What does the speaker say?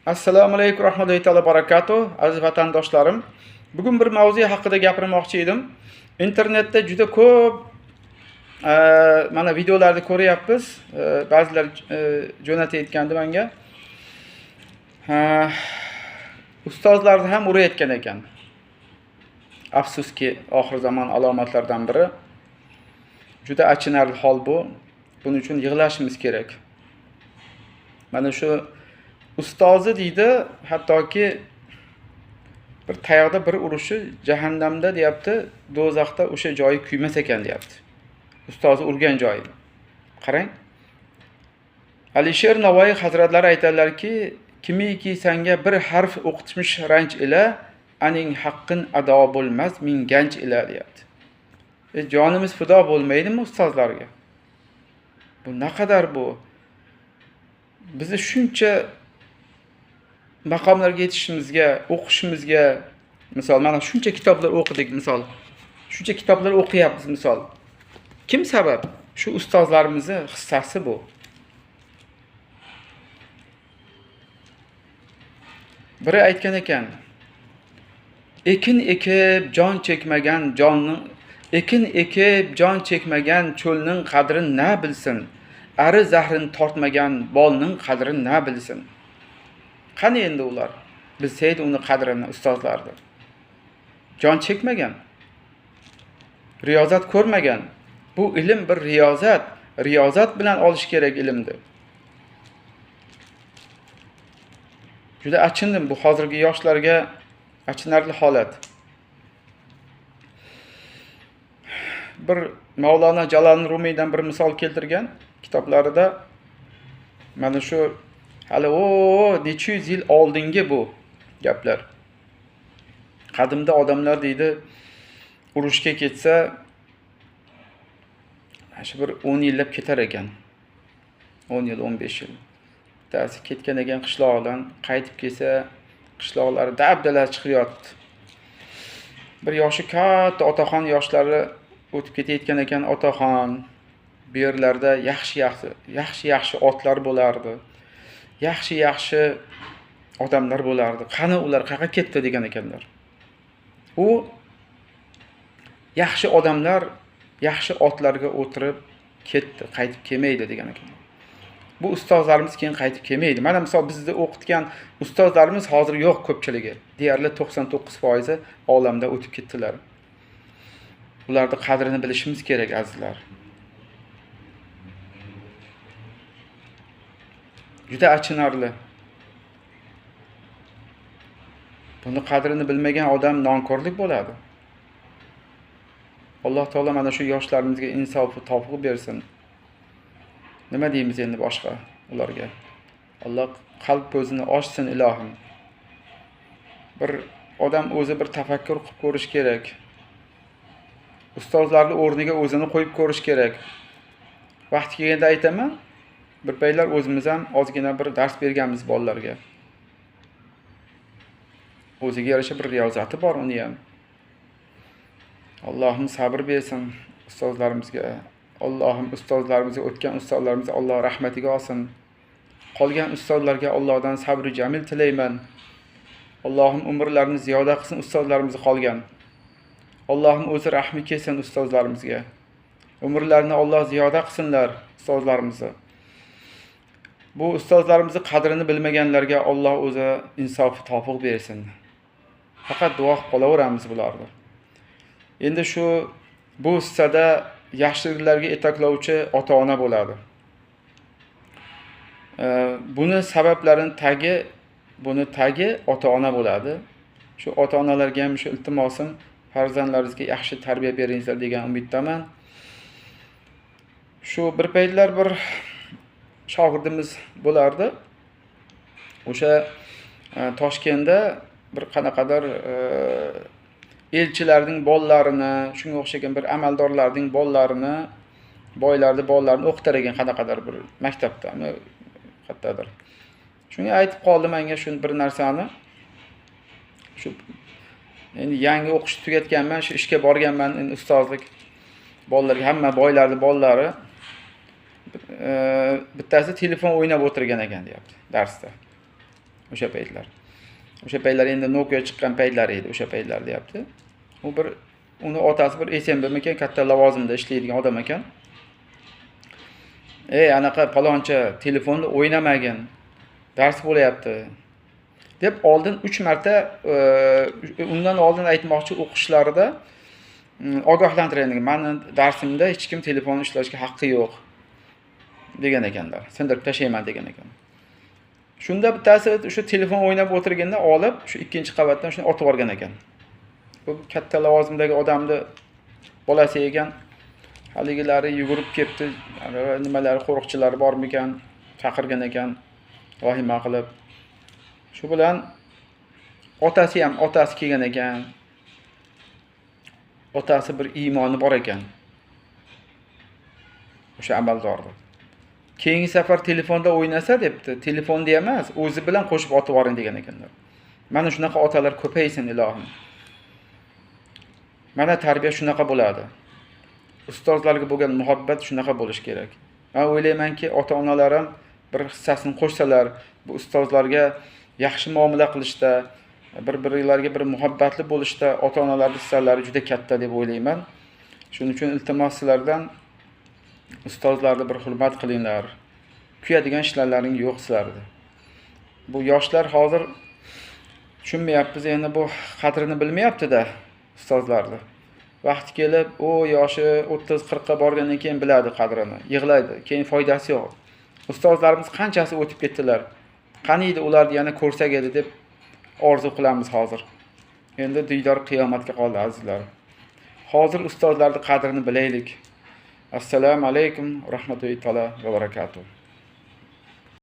Assalomu alaykum rahmatullohi taolo barakatuh, aziz vatandoshlarim. Bugun bir mavzu haqida gapirmoqchi edim. Internetda juda ko'p mana videolarni ko'ryapmiz. Ba'zilar jo'natayotgandi menga. Ustozlarni ham urayotgan ekan. Afsuski, oxir zamon alomatlaridan biri. Juda achinarli hol bu. Buning uchun yig'lashimiz kerak. Mana shu ustozi deydi, hattoki bir tayoqda bir urishi jahannamda deyapti, do'zaxda o'sha joyi kuymas ekan deyapti. Ustozi urgan joyi. Qarang. Alisher Navoiy hazratlari aytadilarki, kimiki senga bir harf o'qitmish ranj ila, aning haqqin ado bo'lmas ming ganj ila deyapti. Jonimiz fido bo'lmaydimi ustozlarga? Bu naqadar bu? Bizni shuncha maqomlarga yetishimizga, o'qishimizga, misol mana shuncha kitoblar o'qidik, misol. Shuncha kitoblar o'qiyapmiz, misol. Kim sabab? Shu ustozlarimizning hissasi bu. Biri aytgan ekan, ekin ekib jon chekmagan jonning, ekin ekib jon chekmagan cho'lning qadrini na bilsin, ari zahrini tortmagan bolning qadrini na bilsin. Qani endi ular? Bilsaydi uni qadrini ustozlardi. Jon chekmagan, riyozat ko'rmagan. Bu ilm bir riyozat, riyozat bilan olish kerak ilmni. Juda achindim bu hozirgi yoshlarga, achinarli holat. Bir Mavlona Jaloliddin Rumiydan bir misol keltirgan kitoblarida. Mana shu hali necha yuz yil oldingi bu gaplar. Qadimda odamlar deydi, urushga ketsa mana shu bir 10 yillab ketar ekan. 10 yil, 15 yil. Bittasi ketgan ekan qishloqdan, qaytib kelsa qishloqlari dabdala chiqib yotdi. Bir yoshi katta otaxon yoshlari o'tib ketayotgan ekan otaxon. Bu yerlarda yaxshi-yaxshi otlar bo'lardi. Yaxshi-yaxshi odamlar bo'lardi. Qani ular qayerga ketdi degan ekanlar. U yaxshi odamlar yaxshi otlarga o'tirib ketdi, qaytib kelmaydi degan ekan. Bu ustozlarimiz keyin qaytib kelmaydi. Mana misol bizni o'qitgan ustozlarimiz hozir yo'q ko'pchiligi. Deyarli 99% olamda o'tib ketdilar. Ularning qadrini bilishimiz kerak, azizlar. Juda achinarli. Buni qadrini bilmagan odam nonko'rlik bo'ladi. Alloh taolo mana shu yoshlarimizga insof va tavfiq bersin. Nima deymiz endi boshqa ularga? Alloh qalb ko'zini ochsin ilohim. Bir odam o'zi bir tafakkur qilib ko'rish kerak. Ustozlarning o'rniga o'zini qo'yib ko'rish kerak. Vaqti kelganda aytaman, bir paytlar o'zimiz ham ozgina bir dars berganmiz bolalarga. O'ziga yarasha bir riyozati bor uni ham. Allohim sabr bersin ustozlarimizga. Allohim ustozlarimizga, o'tgan ustozlarimizga Alloh rahmatiga olsin. Qolgan ustozlarga Allohdan sabr jamil tilayman. Allohim umrlarini ziyoda qilsin ustozlarimiz qolgan. Allohim o'zi rahmi kelsin ustozlarimizga. Umrlarini Alloh ziyoda qilsinlar ustozlarimizni. Bu ustozlarimizni qadrini bilmaganlarga Alloh o'zi insof tavfiq bersin. Faqat duo qilib qolaveramiz bularni. Endi shu bu hissada yaxshiliklarga yetaklovchi ota-ona bo'ladi. Buni sabablarini tagi, buni tagi ota-ona bo'ladi. Shu ota-onalarga ham shu iltimosim, farzandlaringizga yaxshi tarbiya beringizlar degan umiddaman. Shu bir paytlar bir shogirdimiz bo'lardi. O'sha Toshkentda bir qanaqadir elchilarning bolalarini, shunga o'xshagan bir amaldorlarning bolalarini, boylarning bolalarini o'qitar ekan qanaqadir bir maktabdami, qayerdadir. Shunga aytib qoldi menga shu bir narsani. Shu endi yangi o'qishni tugatganman, shu ishga borganman, endi ustozlik bolalarga, hamma boylarning bolalari bittasi telefon o'ynab o'tirgan ekan deyapti darsda. O'sha paytlar. O'sha paytlar endi Nokia chiqqan paytlar edi, o'sha paytlar deyapti. U bir uni otasi bir SMBmikan katta lavozimda ishlaydigan odam ekan. Ey, anaqa paloncha telefonni o'ynamagin. Dars bo'lyapti deb oldin 3 marta undan oldin aytmoqchi o'qishlarida ogohlantirgan. Meni darsimda hech kim telefonni ishlashga haqqi yo'q degan ekanlar. Sindirib tashlayman degan ekan. Shunda bittasi o'sha telefon o'ynab o'tirganda olib, shu 2-qavatdan shuni otib yuborgan ekan. Bu katta lavozimdagi odamni bolasi ekan. Haligilari yugurib ketdi, nimalari qo'riqchilari bormikan, chaqirgan ekan, vahima qilib. Shu bilan otasi ham otasi kelgan ekan. Otasi bir iymoni bor ekan. O'sha amaldorda. Keyingi safar telefonda o'ynasa debdi, telefonda emas, o'zi bilan qo'shib otib yuboring degan ekanlar. Mana shunaqa otalar ko'paysin ilohim. Mana tarbiya shunaqa bo'ladi. Ustozlarga bo'lgan muhabbat shunaqa bo'lishi kerak. Men o'ylaymanki, ota-onalar ham bir hissasini qo'shsalar, bu ustozlarga yaxshi muomala qilishda, bir-birlariga bir muhabbatli bo'lishda ota-onalarning hissalari juda katta deb o'ylayman. Shuning uchun iltimos sizlardan ustozlarni bir hurmat qilinglar. Kuyadigan ishlaring yo'q sizlarda. Bu yoshlar hozir tushunmayapmiz, endi bu qadrini bilmayapti-da ustozlarni. Vaqti kelib, u yoshi 30-40 ga borgandan keyin biladi qadrini, yig'laydi, keyin foydasi yo'q. Ustozlarimiz qanchasi o'tib ketdilar. Qani edi ularni yana ko'rsak edi deb orzu qilamiz hozir. Endi diydor qiyomatga qoldi azizlar. Hozir ustozlarning qadrini bilaylik. Assalomu alaykum rahmatullahi taolo va barakatuh.